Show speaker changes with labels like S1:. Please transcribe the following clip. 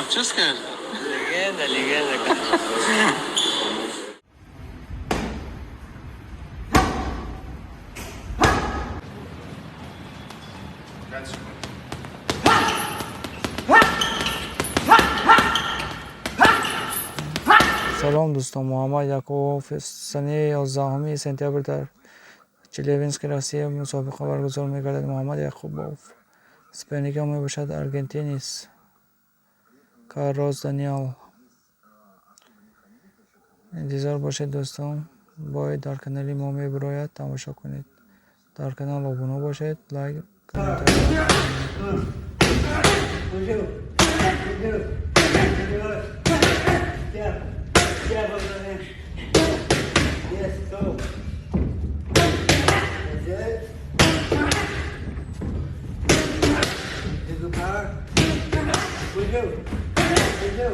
S1: Чиз кард.
S2: Легенда, легенда.
S3: Салом, дӯстон! Муҳаммад Якубов санаи 11 сентябр дар Челябински, Россия мусобиқа баргузор мегардад. Муҳаммад Якубов соперник ам мебошад аргентинец Карлос Даниэл. Интизор бошед, дӯстон, бой дар канали мо мебирояд, тамошо кунед. Дар канал обуна бошед, лайк, комментарий.
S4: Jab, jab over there. Yes, go. That's it. Take the power. We do. We do.